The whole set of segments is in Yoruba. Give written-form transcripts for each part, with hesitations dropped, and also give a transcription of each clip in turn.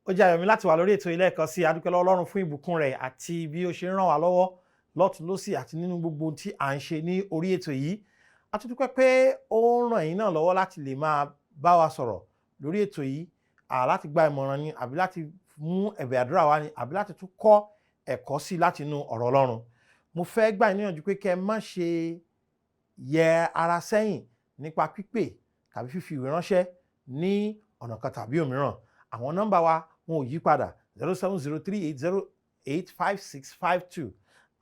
Ó jẹ́ ayọ̀ mi láti wà lórí ètò ilé ẹ̀kọ́ sí. Adúpẹ́ lọ́wọ́ Ọlọ́run fún ìbùkún rẹ̀ àti bí ó ṣe ń ràn wá lọ́wọ́ lọ́tún lósì àti nínú gbogbo tí à ń ṣe ní orí ètò yìí. A tún dúpẹ́ pé ó ń ràn yín náà lọ́wọ́ láti lè máa bá wa sọ̀rọ̀ lórí ètò yìí, láti gba ìmọ̀ràn ni, àbí láti mú ẹ̀bẹ̀ àdúrà wá ni, àbí láti tún kọ́ ẹ̀kọ́ sí láti inú ọ̀rọ̀ Ọlọ́run. Mo fẹ́ gbà yín níyànjú pé kẹ́ ẹ má ṣe yẹ ara sẹ́yìn nípa pípè tàbí fífi ìwé ránṣẹ́ ní ọ̀nà kan tàbí òmíràn. Àwọn nọ́mbà wa, wọn ò yí padà: 07038085652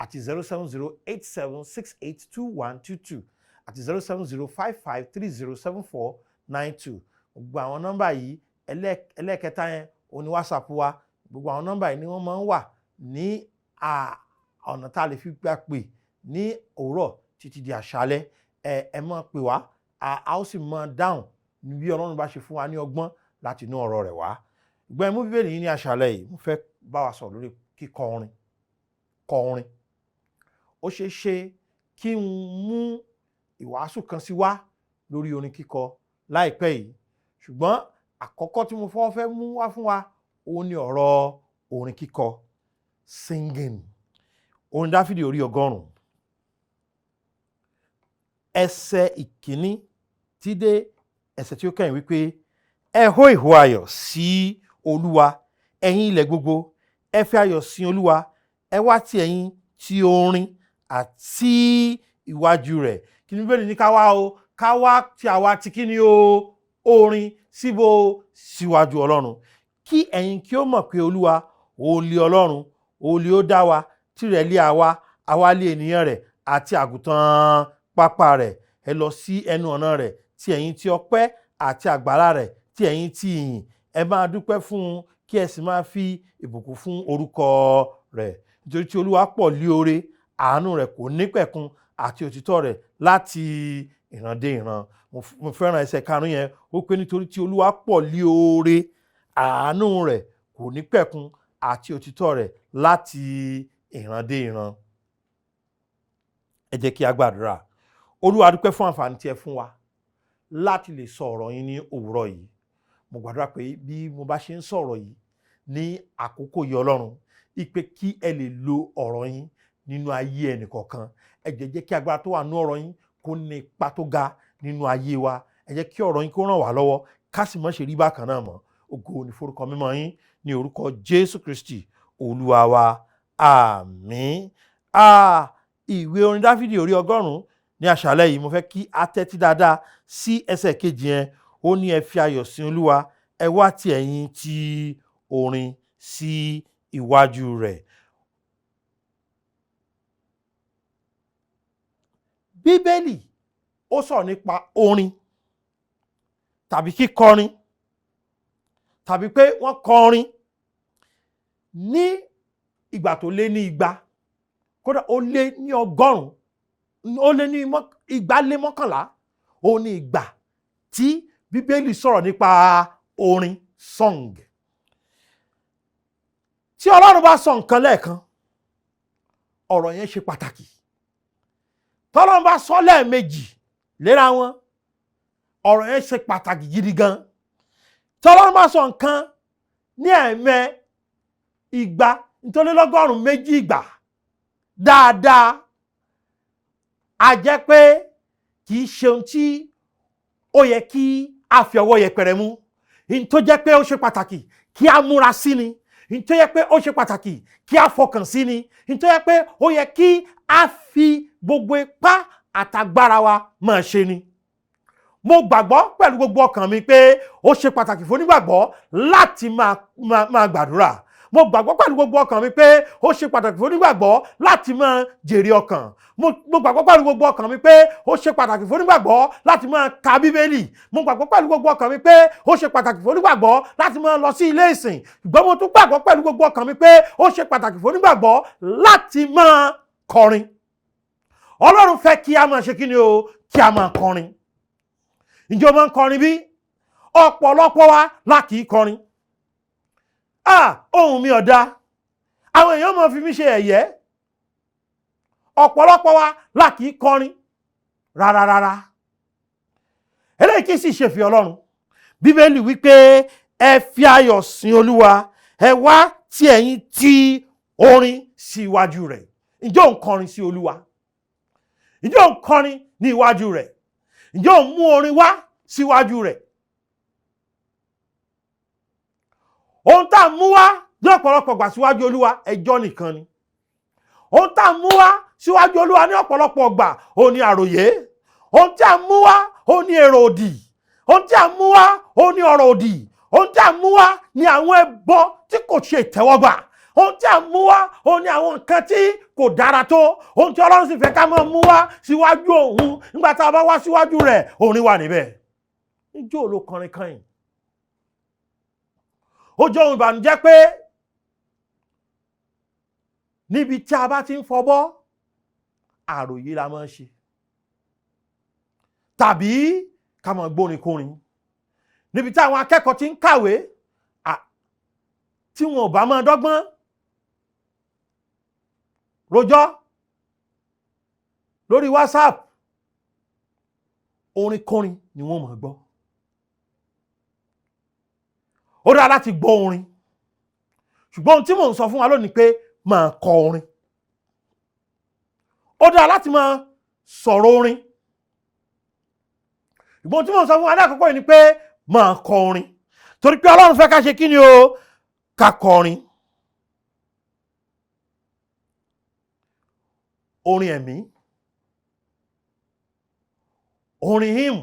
àti 07087682122 àti 07055307492. Gbogbo àwọn nọ́mbà yìí, ẹlẹ́ẹ̀kẹta yẹn òun ni WhatsApp wa. Gbogbo àwọn nọ́mbà yìí ni wọ́n máa ń wà ní ọ̀nà tá a lè fi gbà pè ní òwúrọ̀ títí di àṣálẹ́. Ẹ máa pè wá, a ó sì máa dáhùn bí Ọlọ́run bá ṣe fún wa ní ọgbọ́n láti inú ọ̀rọ̀ rẹ̀ wá. Ìgbọ́n, ẹ mú Bíbélì yìí. Ní àṣálẹ́ yìí, mo fẹ́ bá wa sọ̀rọ̀ lórí kíkọ orin. Kọ orin, ó ṣeé ṣe kí n mú ìwàásù kan sí wá lórí orin kíkọ láìpẹ́ yìí, ṣùgbọ́n àkọ́kọ́ tí mo fọ́ fẹ́ mú wá fún wa, òun ni ọ̀rọ̀ orin kíkọ, singing. Orin Dáfídì orí 100, ẹsẹ̀ 1 tí dé ẹsẹ̀ tí ó kẹ́yìn wípé, "Ẹ hó ìhó ayọ̀ sí Olúwa, ẹ̀yin ilẹ̀ gbogbo. Ẹ fi ayọ̀ sin Olúwa. Ẹ wá ti ẹ̀yin ti orin àti iwájú rẹ̀." Kí ni Bíbélì ní ká wá o? Ká wá tí àwa ti kí ni o? Orin síbo? Síwájú Ọlọ́run. "Kí ẹ̀yin kí ó mọ̀ pé Olúwa òun lé Ọlọ́run, òun lé ó dá wa, tirẹ̀ lé àwa, àwa lé ènìyàn rẹ̀ àti àgùntàn pápá rẹ̀. Ẹ lọ sí ẹnu ọ̀nà rẹ̀ tí ẹ̀yin ti ọpẹ́ àti àgbàlá rẹ̀ tí ẹ̀yin ti ìyìn. Ẹ máa dúpẹ́ fún un, kí ẹ sì máa fi ìbùkún fún orúkọ rẹ̀. Nítorí tí Olúwa pọ̀ lé oore, àánú rẹ̀ kò nípẹ̀kun, àti òtítọ́ rẹ̀ láti ìran dé ìran." Mo fẹ́ràn ẹsẹ̀ 5 yẹn. Ó pé, "Nítorí tí Olúwa pọ̀ lé oore, àánú rẹ̀ kò nípẹ̀kun, àti òtítọ́ rẹ̀ láti ìran dé ìran." Ẹ jẹ́ kí a gbàdúrà. Olúwa, dúpẹ́ fún àǹfààní tí ẹ fún wa láti lè sọ ọ̀rọ̀ yín ní òwúrọ̀ yìí. Mo gbàdúrà pé bí mo bá ṣe ń sọ̀rọ̀ yìí ní àkókò yìí, Ọlọ́run, ìpè kí ẹ lè lo ọ̀rọ̀ yín nínú ayé ẹnìkọ̀ọ̀kan. Ẹ jẹ́ kí agbára tó wà nínú ọ̀rọ̀ yín kó ní ipa tó ga nínú ayé wa. Ẹ jẹ́ kí ọ̀rọ̀ yín kó ràn wá lọ́wọ́, ká sì má ṣe rí bákan náà mọ́. Ògo ní forúkọ mímọ́ yín, ní orúkọ Jésù Kristi Olúwa wa, àmín. Ìwé orin Dáfídì orí 100, ní àṣálẹ́ yìí, mo fẹ́ kí a tẹ́tí dáadáa sí ẹsẹ̀ 2 yẹn. Ó ní, "Ẹ fi ayọ̀ sin Olúwa. Ẹ wá ti ẹ̀yin ti orin sí iwájú rẹ̀." Bíbélì ó sọ̀rọ̀ nípa orin tàbí kíkọrin tàbí pé wọ́n kọrin ní ìgbà tó lé ní 200, kódà ó lé ní 100, ó lé ní 211. Ó ní ìgbà tí Bíbélì sọ̀rọ̀ nípa orin, song. Tí Ọlọ́run bá sọ nǹkan lẹ́ẹ̀kan, ọ̀rọ̀ yẹn ṣe pàtàkì. Tọ́lọ́run bá sọ lẹ́ẹ̀mejì léra wọn, ọ̀rọ̀ yẹn ṣe pàtàkì gidi gan. Tọ́lọ́run bá sọ nǹkan ní ẹ̀ẹ̀mẹ 292 ìgbà dáadáa, a jẹ́ pé kì í ṣe ohun tí ó yẹ kí a fi ọwọ́ yẹpẹrẹ mú n tó jẹ́ pé ó ṣe pàtàkì kí a múra sí ni, n tó yẹ pé ó ṣe pàtàkì kí a fọkàn sí ni, n tó yẹ pé ó yẹ kí a fi gbogbo ipá àtagbára wa máa ṣe ni. Mo gbàgbọ́ pẹ̀lú gbogbo ọkàn mi pé ó ṣe pàtàkì fún onígbàgbọ́ láti máa gbàdúrà. Mo gbàgbọ́ pẹ̀lú gbogbo ọkàn mi pé ó ṣe pàtàkì fún onígbàgbọ́ láti máa jèrè ọkàn. Mo gbàgbọ́ pẹ̀lú gbogbo ọkàn mi pé ó ṣe pàtàkì fún onígbàgbọ́ láti máa ka Bíbélì. Mo gbàgbọ́ pẹ̀lú gbogbo ọkàn mi pé ó ṣe pàtàkì fún onígbàgbọ́ láti máa lọ sí ilé ìsìn. Ṣùgbọ́n mo tún gbàgbọ́ pẹ̀lú gbogbo ọkàn mi pé ó ṣe pàtàkì fún onígbàgbọ́ láti máa kọrin. Ọlọ́run fẹ́ kí a máa ṣe kí ni o? Kí a máa kọrin. Ǹjẹ́ o máa ń kọrin bí? Ọ̀pọ̀lọpọ̀ wa la kì í kọrin. Ah, ohùn mi ò dáa, àwọn èèyàn máa fi mí ṣe ẹ̀yẹ́. Ọ̀pọ̀lọpọ̀ wa la kì í kọrin rárá rárá. Eléyìí kì í sì ṣe fi Ọlọ́run. Bíbélì wípé, "Ẹ fi ayọ̀ sin Olúwa. Ẹ wá tí ẹ̀yin ti orin sí iwájú rẹ̀. Ǹjẹ́ ò ń kọrin sí Olúwa? Ǹjẹ́ ò ń kọrin ní iwájú rẹ̀? Ǹjẹ́ ò ń mú orin wá síwájú rẹ̀? Ohun tá a mú wá ní ọ̀pọ̀lọpọ̀ gbà síwájú Olúwa, ẹjọ́ nìkan ni. Ohun tá a mú wá síwájú Olúwa ní ọ̀pọ̀lọpọ̀ gbà, ó ní àròyé. Ohun tí a mú wá, ó ní èrò òdì. Ohun tí a mú wá, ó ní ọ̀rọ̀ òdì. Ohun tí a mú wá ní àwọn ẹbọ tí kò ṣe ìtẹ́wọ́gbà. Ohun tí a mú wá, ó ní àwọn nǹkan tí kò dára tó. Ohun tí Ọlọ́run sì fẹ́ ká máa mú wá síwájú òun nígbà tá a bá wá síwájú rẹ̀, orin wà níbẹ̀. Níjó ló kọrin kan yìí. Ó jẹ́ ohun ìbànújẹ́ pé níbi tí a bá ti ń fọbọ́, àròyé la máa ń ṣe, tàbí ká máa gbórin kórin. Níbi tí àwọn akẹ́kọ̀ọ́ ti ń kàwé tí wọn ò bá máa dọ́gbọ́n rojọ́ lórí WhatsApp, orin kórin ni wọ́n máa gbọ́. Ó dára láti gbọ́ orin, ṣùgbọ́n ohun tí mò ń sọ fún wa lónìí pé máa kọ orin. Ó dára láti máa sọ̀rọ̀ orin, ṣùgbọ́n ohun tí mò ń sọ fún wa ní àkókò yìí ni pé máa kọ orin, torí pé Ọlọ́run fẹ́ ká ṣe kí ni o, ká kọrin. Orin ẹ̀mí, orin hymn,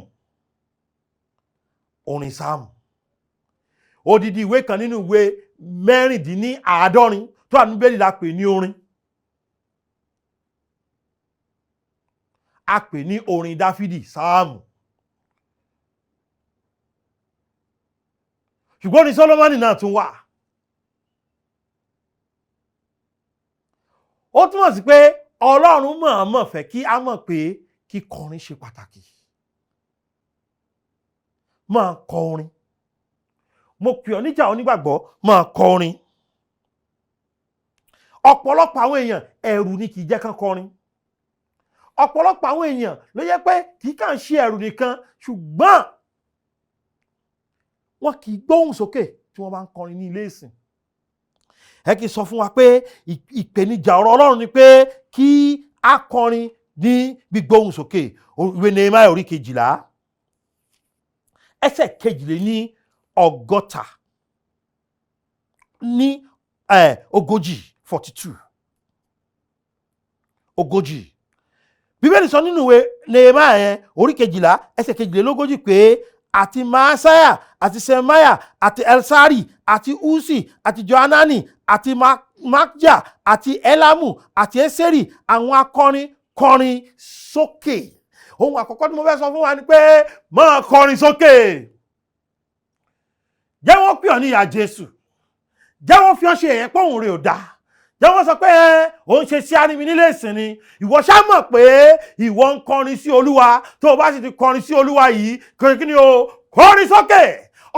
orin sáàmù. Odidi ìwé kan nínú ìwé 46 tó wà nínú Bíbélì la pè ní orin. A pè ní orin Dáfídì, sáàmù. Ṣùgbọ́n ní Sólómọ́nì náà tún wà. Ó túmọ̀ sí pé Ọlọ́run mọ̀ọ́mọ̀ fẹ́ kí a mọ̀ pé kíkọrin ṣe pàtàkì. Máa kọ orin. Mo pè ọ́ níjà onígbàgbọ́, máa kọ orin. Ọ̀pọ̀lọpọ̀ àwọn èèyàn ẹ̀rù ni kì í jẹ́ kán kọrin. Ọ̀pọ̀lọpọ̀ àwọn èèyàn ló yẹ pé kì í kàn ṣe ẹ̀rù nìkan, ṣùgbọ́n wọn kì í gbóhùn sókè tí wọ́n bá ń kọrin ní ilé ìsìn. Ẹ kì í sọ fún wa pé ìpèníjà ọ̀rọ̀ Ọlọ́run ni pé kí a kọrin ní gbígbóhùn sókè. Ìwé Nehemiah orí 12 ẹsẹ̀ 62 ní 40, 42 40. Bíbélì sọ nínú ìwé Nehemiah yẹn orí 12 ẹsẹ̀ 42 pé àti Maasaiah àti Semaiah àti Elsari àti Usi àti Johanani àti Makja àti Elamu àti Eseri àwọn akọrin kọrin sókè. Ohun àkọ́kọ́ tí mo fẹ́ sọ fún wa ni pé máa kọrin sókè. Jẹ́ wọ́n pè ọ́ ní ìyá Jésù. Jẹ́ wọ́n fi ọ́ ṣe ẹ̀yẹ́ pé òun rè ò dáa. Jẹ́ wọ́n sọ pé òun ṣe sí arìnrìn nílé ìsìn ni. Ìwọ ṣá mọ̀ pé ìwọ ń kọrin sí Olúwa. Tó o bá sì ti kọrin sí Olúwa yìí, kí ni o? Kọrin sókè.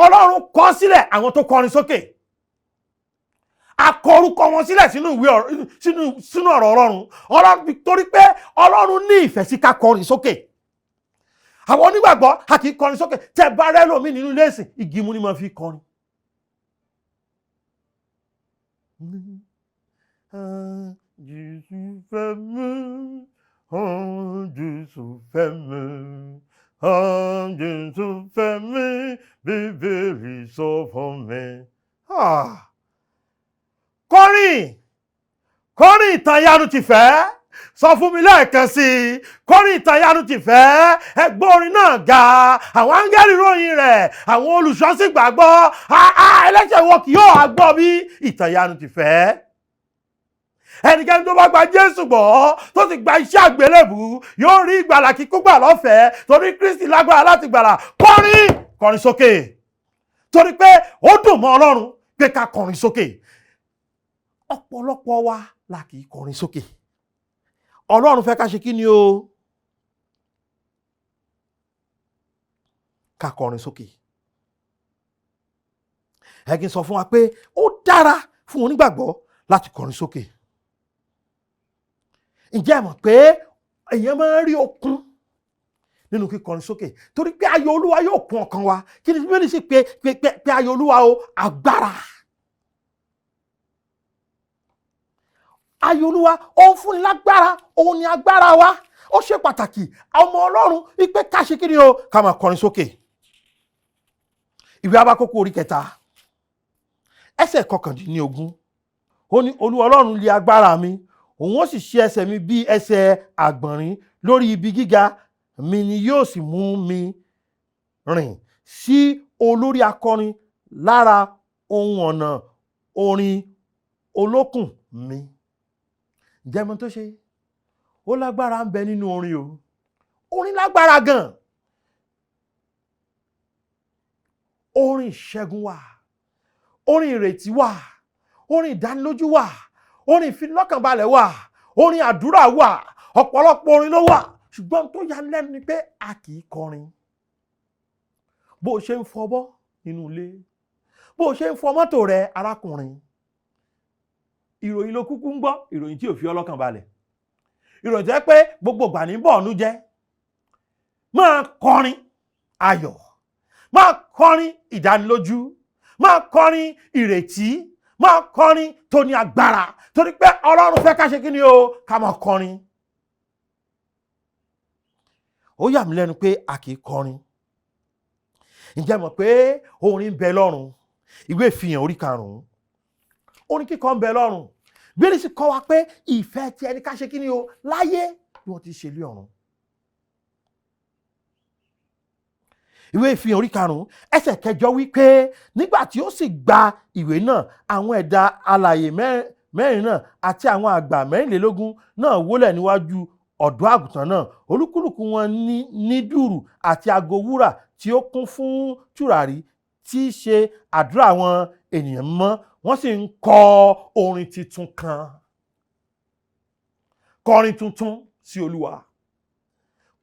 Ọlọ́run kọ sílẹ̀ àwọn tó kọrin sókè. A kọ orúkọ wọn sílẹ̀ sínú ìwé sínú ọ̀rọ̀ Ọlọ́run. Ọlọ́run, torí pé Ọlọ́run ní ìfẹ́ sí ká kọrin sókè. Àwọn onígbàgbọ́ a kì í kọrin sókè. Tẹ́ bá rẹ́ lómi nínú ilé ìsìn, igi mú ni máa fi kọrin. Jésù fẹ́ mi, Jésù fẹ́ mi, Jésù fẹ́ mi, Bíbélì sọ fún mi. Kọrin, kọrin ìtàn ìyanu ti fẹ́. Sọ fún mi lẹ́ẹ̀kan sí i. Kọrin ìtàn ìyanu ti fẹ́. Ẹgbọ́n orin náà ga. Àwọn áńgẹ́lì ròyìn rẹ̀. Àwọn olùṣọ́ sì gbàgbọ́. Ẹlẹ́ṣẹ̀ wọn kì yóò wá gbọ́ bí ìtàn ìyanu ti fẹ́. Ẹnikẹ́ni tó bá gba Jésù gbọ́, tó sì gba iṣẹ́ àgbélébù, yóò rí ìgbàlà kíkún gbà lọ́fẹ̀ẹ́, torí Kristi lágbára láti gbàlà. Kọrin, kọrin sókè. Torí pé ó dùn mọ́ Ọlọ́run pé ká kọrin sókè. Ọ̀pọ̀lọpọ̀ wa la kì í kọrin sókè. Ọlọ́run fẹ́ ká ṣe kí ni o? Ká kọrin sókè. Ẹ kí n sọ fún wa pé ó dára fún onígbàgbọ́ láti kọrin sókè. Ǹjẹ́ ẹ mọ̀ pé èèyàn máa ń rí okun nínú kíkọrin sókè? Torí pé ayọ̀ Olúwa yóò kún ọkàn wa. Kí ni Bíbélì sì pé ayọ̀ Olúwa o? Agbára. Ayọ̀ Olúwa ó ń fúnni lágbára, òun ni agbára wa. Ó ṣe pàtàkì, ọmọ Ọlọ́run, wípé ká ṣe kí ni o? Ká máa kọrin sókè. Ìwé Hábákúkù orí 3, ẹsẹ̀ 19, ó ní, "Olúwa Ọlọ́run li agbára mi, òun ó sì ṣe ẹsẹ̀ mi bí ẹsẹ̀ àgbọ̀nrín, lórí ibi gíga mi ni yóò sì mú mi rìn." Sí olórí akọrin, lára ohun ọ̀nà orin olókùn mi. Ǹjẹ́ mo tó ṣe ó lágbára ń bẹ nínú orin o. Orin lágbára gan. Orin ìṣẹ́gun wà, orin ìrètí wà, orin ìdánilójú wà, orin ìfinilọ́kànbalẹ̀ wà, orin àdúrà wà, ọ̀pọ̀lọpọ̀ orin ló wà. Ṣùgbọ́n tó yà lẹ́nu ni pé a kì í kọrin. Bó o ṣe ń fọbọ́ nínú ilé, bó o ṣe ń fọ mọ́tò rẹ, arákùnrin, ìròyìn ló kúkú ń gbọ́, ìròyìn tí ò fi ọlọ́kàn balẹ̀, ìròyìn tó jẹ́ pé gbogbo ìgbà ní bọ̀ ọ́nú jẹ́. Máa kọrin ayọ̀, máa kọrin ìdánilójú, máa kọrin ìrètí, máa kọrin tó ní agbára, torí pé Ọlọ́run fẹ́ ká ṣe kí ni o? Ká máa kọrin. Ó yà mí lẹ́nu pé a kì í kọrin. Ǹjẹ́ mọ̀ pé orin ń bẹ lọ́run? Ìwé Ìfihàn orí 5, orin kíkọ ń bẹ lọ́run. Bíbélì sì kọ́ wa pé ìfẹ́ tí ẹni ká ṣe kí ni o? Láyé bí wọ́n ti ṣe lé ọ̀run. Ìwé Ìfihàn orí 5, ẹsẹ̀ 8 wí pé nígbà tí ó sì gba ìwé náà, àwọn ẹ̀dá alààyè mẹ́rin náà àti àwọn àgbà 24 náà wólẹ̀ níwájú ọ̀dọ́ àgùntàn náà. Olúkúlùkù wọn ní dùùrù àti ago wúrà tí ó kún fún tùràrí, tí í ṣe àdúrà àwọn ènìyàn mímọ́. Wọ́n sì ń kọ orin tuntun kan. Kọrin tuntun sí Olúwa,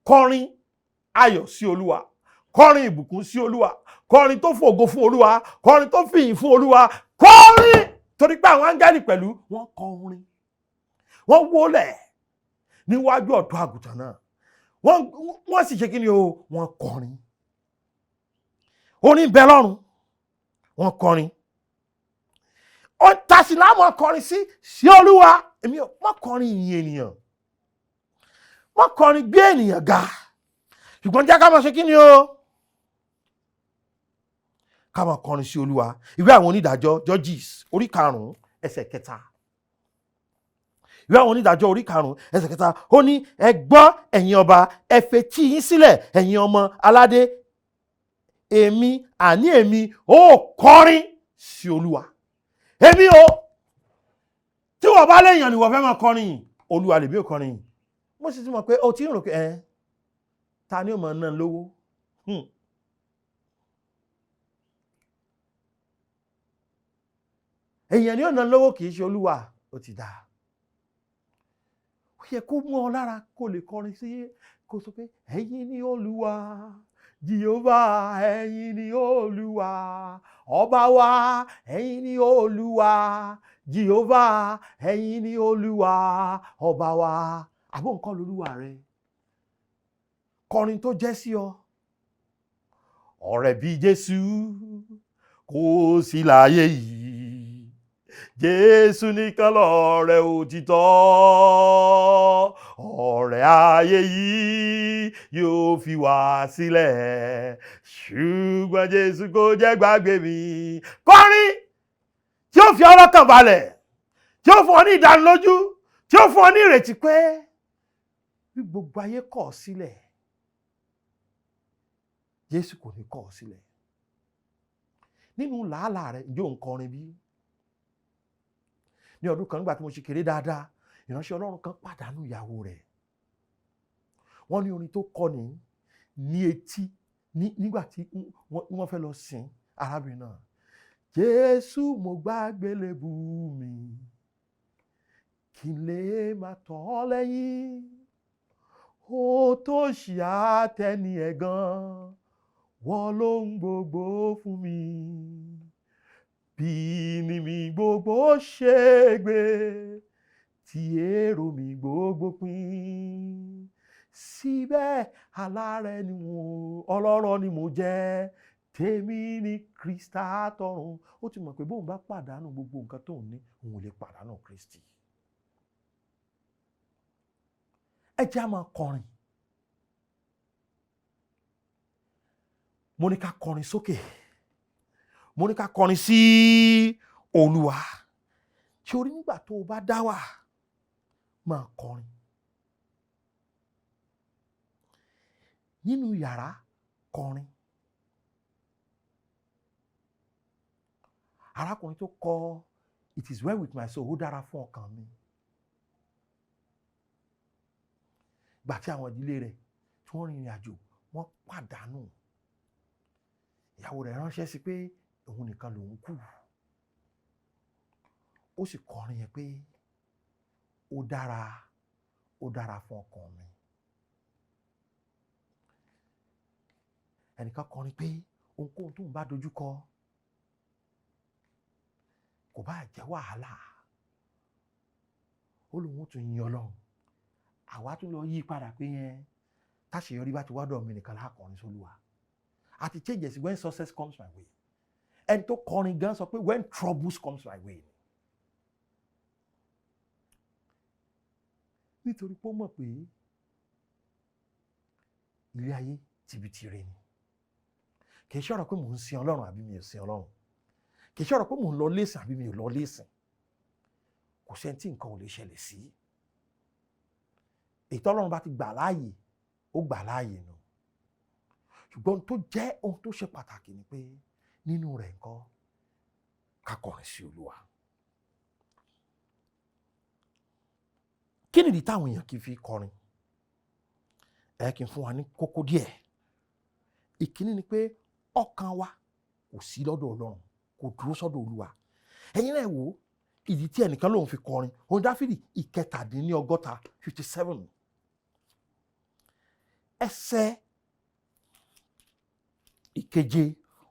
kọrin ayọ̀ sí Olúwa, kọrin ìbùkún sí Olúwa, kọrin tó fògo fún Olúwa, kọrin tó fìyìn fún Olúwa, kọrin, torí pé àwọn áńgẹ́lì pẹ̀lú wọ́n kọ orin. Wọ́n wólẹ̀ níwájú ọ̀dọ́ àgùntàn náà, wọ́n sì ṣe kí ni o? Wọ́n kọrin. Orin bẹ lọ́run, wọ́n kọrin. Tàṣì láwọn kọrin sí Olúwa. Èmi ò mọ̀ kọrin ìyìn ènìyàn, wọ́n kọrin gbé ènìyàn ga, ṣùgbọ́n jẹ́ ká máa ṣe kí ni o? Ká máa kọrin sí Olúwa. Ìwé àwọn Onídàájọ́, Judges, orí 5, ẹsẹ̀ 3. Ìwé àwọn Onídàájọ́ orí 5, ẹsẹ̀ 3, ó ní, "Ẹ gbọ́, ẹ̀yin ọba, ẹ fetí yín sílẹ̀, ẹ̀yin ọmọ aládé. Èmi, àní èmi, ó kọrin sí Olúwa." Èmi o, tí wọ́n bá léèyàn ni wọ́n fẹ́ máa kọrin yìí, Olúwa lèmi ò kọrin yìí. Mo sì ti mọ̀ pé o ti ń rò pé ẹ ta ni ó máa ná lówó. Èèyàn ni ó ná lówó, kì í ṣe Olúwa. Ó ti dáa, ó yẹ kó mú ọ lára kó lè kọrin sí, kó sọ pé, "Ẹ̀yin ni Olúwa Jèhófà, ẹ̀yin ni Olúwa ọba wa, ẹ̀yin ni Olúwa Jèhófà, ẹ̀yin ni Olúwa ọba wa." Àbó nǹkan lolúwa rẹ, kọrin tó jẹ́ sí ọ. Ọ̀rẹ́ bíi Jésù kò sí láyé yìí, Jésù nìkan lọ̀rẹ́ òtítọ́. Ọ̀rẹ́ ayé yìí yóò fi wá sílẹ̀, ṣùgbọ́n Jésù kò jẹ́ gbàgbé mi. Kọrin tí ó fi ọlọ́kàn balẹ̀, tí ó fún ọ ní ìdánilójú, tí ó fún ọ ní ìrètí pé bí gbogbo ayé kọ̀ ọ́ sílẹ̀, Jésù kò ní kọ̀ ọ́ sílẹ̀. Nínú làálàá rẹ̀, ǹjẹ́ ò ń kọrin bí? Ní ọdún kan, nígbà tí mo ṣe kéré dáadáa, ìránṣẹ́ Ọlọ́run kan pàdánù ìyàwó rẹ̀. Wọ́n ní orin tó kọ ní etí nígbà tí wọ́n fẹ́ lọ sin arábìnrin náà: "Jésù, mo gbàgbélébù mi kí n lè máa tọ̀ ọ́ lẹ́yìn, ó tó ṣì àtẹni ẹ̀gàn, wọ́n ló ń gbogbo fún mi, bí ní mi gbogbo ṣe gbé tí èrò mi gbogbo pín, síbẹ̀ alárẹ̀ ni mo, ọlọ́rọ̀ ni mo jẹ́, tèmi ní Kristi àtọ̀run." Ó ti mọ̀ pé bóun bá pàdánù gbogbo nǹkan tóun ní, òun ò lè pàdánù Kristi. Ẹ jẹ́ á máa kọrin. Mo ní ká kọrin sókè, mo ní ká kọrin sí Olúwa. Ṣé o rí nígbà tó o bá dá wà, máa kọrin. Nínú yàrá, kọrin. Arákùnrin tó kọ It is well with my soul, ó dára fún ọkàn mi. Ìgbà tí àwọn ìdílé rẹ̀ tí wọ́n rìnrìn àjò, wọ́n pàdánù. Ìyàwó rẹ̀ ránṣẹ́ sí pé òun nìkan lòun kù. Ó sì kọrin yẹn pé ó dára, ó dára fún ọkàn mi. Ẹnìkan kọrin pé ohunkóhun tóun bá dojú kọ kò bá jẹ́ wàhálà, ó lóun ó tún yin Ọlọ́run. Àwa tún lọ yí padà pé yẹn táṣeyọrí bá ti wá dọ̀ mí nìkan lákọrin sólúwa. Àti changes when success comes my way. Ẹni tó kọrin gan sọ pé when troubles comes my way. Nítorí pé ó mọ̀ pé ilé ayé tìbìtìrẹ ni. Kì í ṣọ̀rọ̀ pé mò ń sin Ọlọ́run àbí mi ò sin Ọlọ́run. Kì í ṣọ̀rọ̀ pé mò ń lọ lẹ́sìn àbí mi ò lọ lẹ́sìn. Kò sẹ́ni tí nǹkan ò lè ṣẹlẹ̀ sí. Èyí tọ́lọ́run bá ti gbà láàyè, ó gbà láàyè nù. Ṣùgbọ́n tó jẹ́ ohun tó ṣe pàtàkì ni pé nínú rẹ̀ ńkọ́ ká kọrin sí Olúwa. Kí nìdí táwọn èèyàn kì í fi kọrin? Ẹ kì í fún wa ní kókó díẹ̀. Ìkíní ni pé ọkàn wa kò sí lọ́dọ̀ Ọlọ́run, kò dúró sọ́dọ̀ Olúwa. Ẹ̀yin náà wò ó, ìdí tí ẹnìkan lòun fi kọrin, òun Dáfídì 67, 57. Ẹsẹ̀ ìkeje,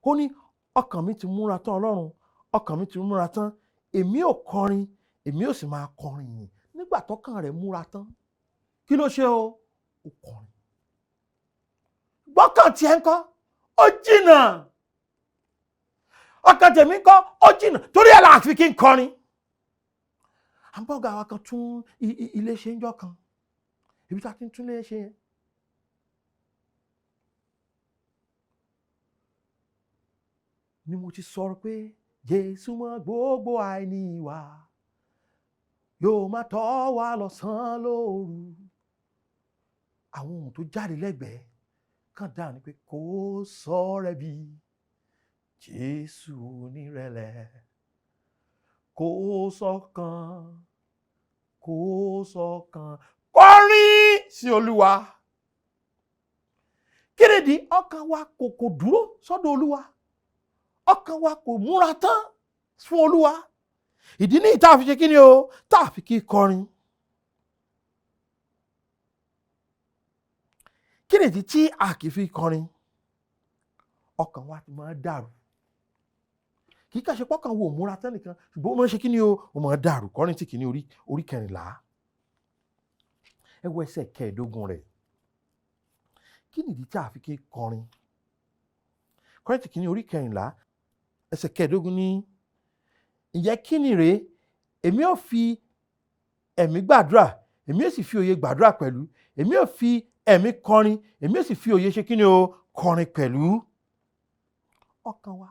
ó ní ọkàn mi ti múra tán Ọlọ́run, ọkàn mi ti múra tán, èmi ò kọrin, èmi ò sì máa kọrin yìí. Nígbà tọ́kàn rẹ̀ múra tán, kí ló ṣe o? Ó kọrin. Gbọ́kàn tiẹ̀ ńkọ́, ó jìnnà. Ọkàn tèmi ńkọ́, ó jìnnà. Torí ẹ̀ la fi kí n kọrin. À ń bọ́ ọ̀gá wa kan tún ilé ṣe ń jọ́ kan. Ibi tá a ti ń tún ilé ṣe yẹn. Ni mo ti sọ̀rọ̀ pé Jésù mọ gbogbo àìní wa, yóò máa tọ́ wa lọ́sàn-án lóru. Àwọn ohun tó jáde lẹ́gbẹ̀ẹ́ kàn dáhùn ni pé kò sọ̀rẹ́ bí Jésù onírẹ̀lẹ̀, kò sọ̀kan, kò sọ̀kan, kọrin sí Olúwa. Kí nìdí? Ọkàn wa kò dúró sọ́dọ̀ Olúwa. Ọkàn wa kò múra tán fún Olúwa. Ìdí ní tá a fi ṣe kí ni o, tá a fi kí kọrin. Kí nìdí tí a kì í fi kọrin? Ọkàn wa ti máa dàrú. Kì í kà ṣe pọ́kàn wo múra tán nìkan, ṣùgbọ́n ó máa ń ṣe kí ni o, ó máa dàrú. Kọ́ríńtì kìíní orí 14. Ẹ wo ẹsẹ̀ 15 rẹ̀. Kí nìdí tí a fi kí kọrin? Kọ́ríńtì kìíní orí 14, ẹsẹ̀ 15 ní, ǹjẹ́ kí ni rèé? Èmi ò fi ẹ̀mí gbàdúrà, èmi ò sì fi òye gbàdúrà pẹ̀lú, èmi ò fi ẹ̀mí kọrin, èmi ò sì fi òye ṣe kí ni o, kọrin pẹ̀lú. Ọkàn wa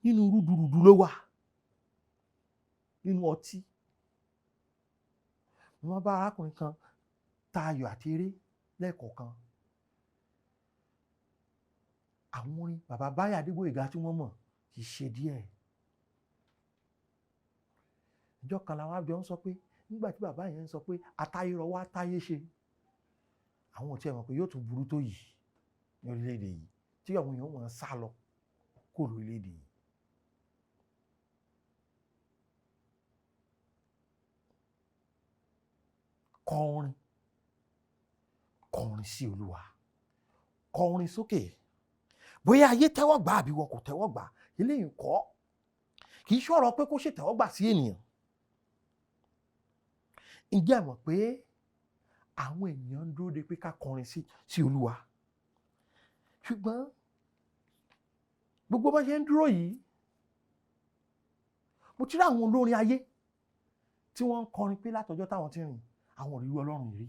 nínú rúdurùdu ló wà, nínú ọtí. Mo máa bá arákùnrin kan ta ayò àti eré lẹ́ẹ̀kọ̀ọ̀kan. Àwọn orin bàbá Báyọ̀ Adégbóyèga tí wọ́n mọ̀ kì í ṣe díẹ̀. Ìjọ kan làwọn àjọ ń sọ pé nígbà tí bàbá yẹn ń sọ pé atáyé rọ wá táyé ṣe, àwọn ò tiẹ̀ mọ̀ pé yóò tún burú tó yìí ní orílẹ̀-èdè yìí, tí àwọn èèyàn wọ́n sá lọ kó lórílẹ̀-èdè yìí. Kọrin, kọrin sí Olúwa, kọrin sókè. Bóyá ayé tẹ́wọ́ gbà àbí wọn kò tẹ́wọ́ gbà, eléyìí kọ́. Kì í ṣọ̀rọ̀ pé kó ṣe tẹ́wọ́ gbà sí ènìyàn. Ǹjẹ́ ẹ mọ̀ pé àwọn ènìyàn ń dúró de pé ká kọrin sí Olúwa? Ṣùgbọ́n gbogbo bá ṣe ń dúró yìí, mo ti rí àwọn olórin ayé tí wọ́n ń kọrin pé látọjọ́ táwọn ti rìn, Àwọn òrìrì Ọlọ́run rí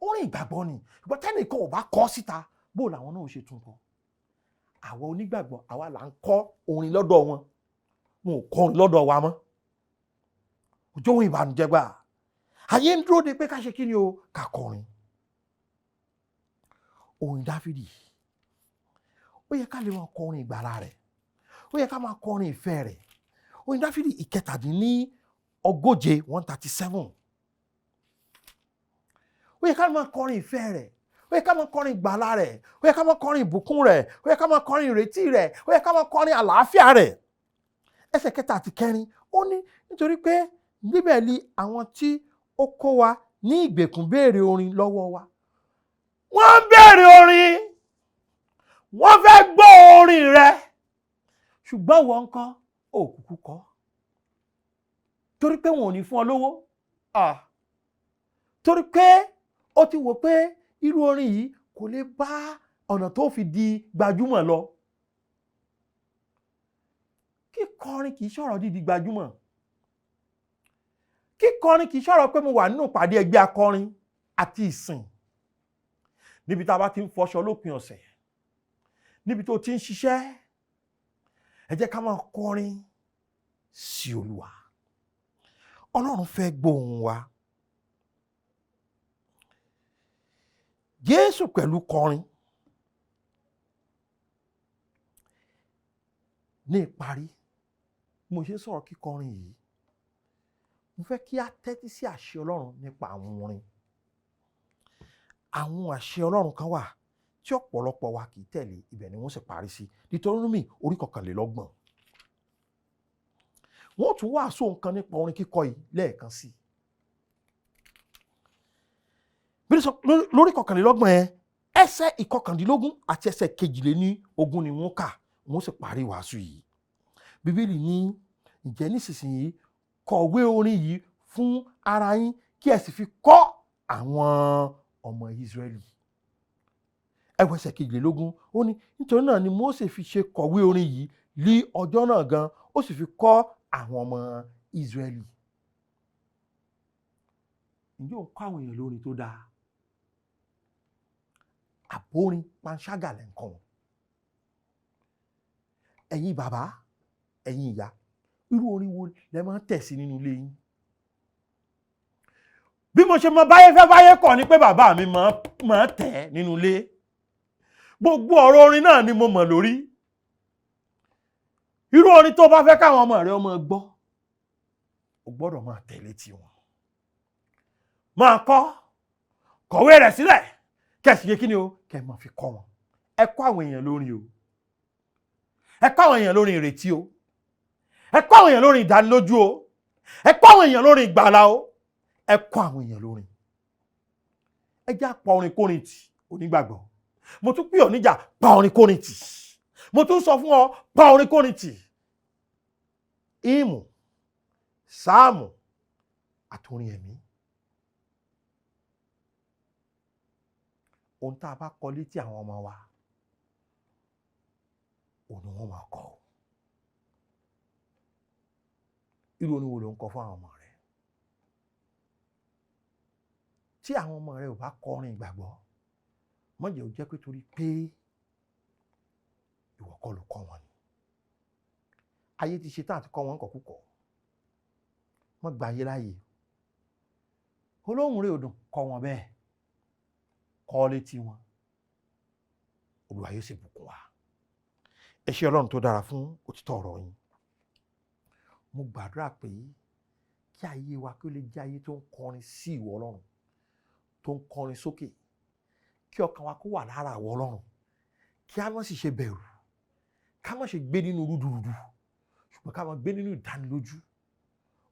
orin ìgbàgbọ́ ni, ṣùgbọ́n tẹ́nìkan ò bá kọ síta, bó làwọn náà ṣe tún kọ? Àwọn onígbàgbọ́, àwa là ń kọ́ orin lọ́dọ̀ wọn, wọn ò kọ́ orin lọ́dọ̀ wa mọ́. Ojú ohun ìbànújẹ́ gbà, ayé ń dúró de pé ká ṣe kí ni o, ká kọrin. Orin Dáfídì, ó yẹ ká lè máa kọrin ìgbàlà rẹ̀, ó yẹ ká máa kọrin ìfẹ́ rẹ̀. Orin Dáfídì 137, 137, ó yẹ ká máa kọrin ìfẹ́ rẹ̀, ó yẹ ká máa kọrin ìgbàlà rẹ̀, ó yẹ ká máa kọrin ìbùkún rẹ̀, ó yẹ ká máa kọrin ìrètí rẹ̀, ó yẹ ká máa kọrin àlàáfíà rẹ̀. Ẹsẹ̀ kẹta àti kẹrin, ó ní nítorí pé níbẹ̀ ni àwọn tí ó kó wa ní ìgbèkùn béèrè orin lọ́wọ́ wa. Wọ́n ń béèrè orin, wọ́n fẹ́ gbọ́ orin rẹ, ṣùgbọ́n wọ́n ń kọ́ òkùnkùn kọ́ torí pé wọn ò ní fún ọ lówó, torí pé ó ti wò pé irú orin yìí kò lè bá ọ̀nà tó fi di gbajúmọ̀ lọ. Kíkọrin kì í ṣọ̀rọ̀ dídi gbajúmọ̀. Kíkọrin kì í ṣọ̀rọ̀ pé mo wà nínú ìpàdé ẹgbẹ́ akọrin àti ìsìn, níbi tá a bá ti ń fọṣọ lópin ọ̀sẹ̀, níbi tó ti ń ṣiṣẹ́. Ẹ jẹ́ ká máa kọrin sí Olúwa. Ọlọ́run fẹ́ gbóhùn wa. Jésù pẹ̀lú kọrin. Ní ìparí, mo ṣe sọ̀rọ̀ kíkọrin yìí, mo fẹ́ kí a tẹ́tí sí àṣẹ Ọlọ́run nípa àwọn orin. Àwọn àṣẹ Ọlọ́run kan wà tí ọ̀pọ̀lọpọ̀ wa kì í tẹ̀lé, ibẹ̀ ni wọ́n sì parí sí. Deuteronomy orí 21. Wọ́n tún wàásù nǹkan nípa orin kíkọ yìí lẹ́ẹ̀kan sí i. Lórí 21 yẹn, ẹsẹ̀ 19 àti ẹsẹ̀ 22 ni wọ́n kà, wọ́n sì parí wàásù yìí. Bíbélì ní, ǹjẹ́ nísinsìnyí kọ̀wé orin yìí fún ara yín kí ẹ sì fi kọ́ àwọn ọmọ Ísírẹ́lì. Ẹ wo ẹsẹ̀ 22, ó ní nítorí náà ni Mósè fi ṣe kọ̀wé orin yìí lí ọjọ́ náà gan, ó sì fi kọ́ àwọn ọmọ Ísírẹ́lì. Ǹjẹ́ ò ń kọ́ àwọn èèyàn lórin tó dáa? Àbórin panṣágà lẹ̀ ń kọ́ wọn. Ẹ̀yin bàbá, ẹ̀yin ìyá, irú orin wo lẹ máa ń tẹ̀ sí nínú ilé yín? Bí mo ṣe mọ báyé fẹ́ báyé kọ̀ ni pé bàbá mi máa tẹ̀ nínú ilé. Gbogbo ọ̀rọ̀ orin náà ni mo mọ̀ lórí. Irú orin tó bá fẹ́ káwọn ọmọ rẹ ọmọ gbọ́, o gbọ́dọ̀ máa tẹ̀lé tiwọn. Máa kọ́, kọ̀wé rẹ̀ sílẹ̀, kẹ̀sì yé kí ni o, kẹ̀ máa fi kọ́ wọn. Ẹ kọ́ àwọn èèyàn lórin o. Ẹ kọ́ àwọn èèyàn lórin ìrètí o. Ẹ kọ́ àwọn èèyàn lórin ìdánilójú o. Ẹ kọ́ àwọn èèyàn lórin ìgbàlà o. Ẹ kọ́ àwọn èèyàn lórin. Ẹ jẹ́ àpá orin kórin tì onígbàgbọ́. Mo tún pè ọ́ níjà, pa orin kórin tì. Mo tún sọ fún ọ, pa orin kórin tì. Ìmù, sáàmù, àtòrin ẹ̀mí. Ohun tá a bá kọ létí àwọn ọmọ wa, òun ni wọ́n máa kọ o. Irú orin wo ló ń kọ fún àwọn ọmọ rẹ? Tí àwọn ọmọ rẹ ò bá kọrin ìgbàgbọ́, má jẹ́ ó jẹ́ pé torí pé ìwọ kọ́ ló kọ́ wọn ni. Ayé ti ṣe tán àti kọ́ wọn kọ̀kúkọ̀. Má gba ayé láàyè. Olóhùn rẹ̀ ò dùn, kọ́ wọn bẹ́ẹ̀. Kọ́ létí wọn. Olúwa yóò sì bùkún wa. Ẹ ṣé Ọlọ́run tó dára fún òtítọ́ ọ̀rọ̀ yín. Mo gbàdúrà pé kí ayé wa kí ó lè jẹ́ ayé tó ń kọrin sí ìwọ Ọlọ́run, tó ń kọrin sókè, kí ọkàn wa kó wà lára àwọ Ọlọ́run, kí a má sì ṣe bẹ̀rù, ká má ṣe gbé nínú rúdurùdu, ṣùgbọ́n ká má gbé nínú ìdánilójú.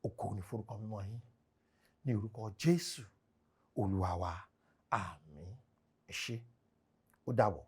Ògo ni forúkọ mímọ́ yín. Ní orúkọ Jésù Olúwa wa, àmín. Ẹ ṣé, ó dàbọ̀.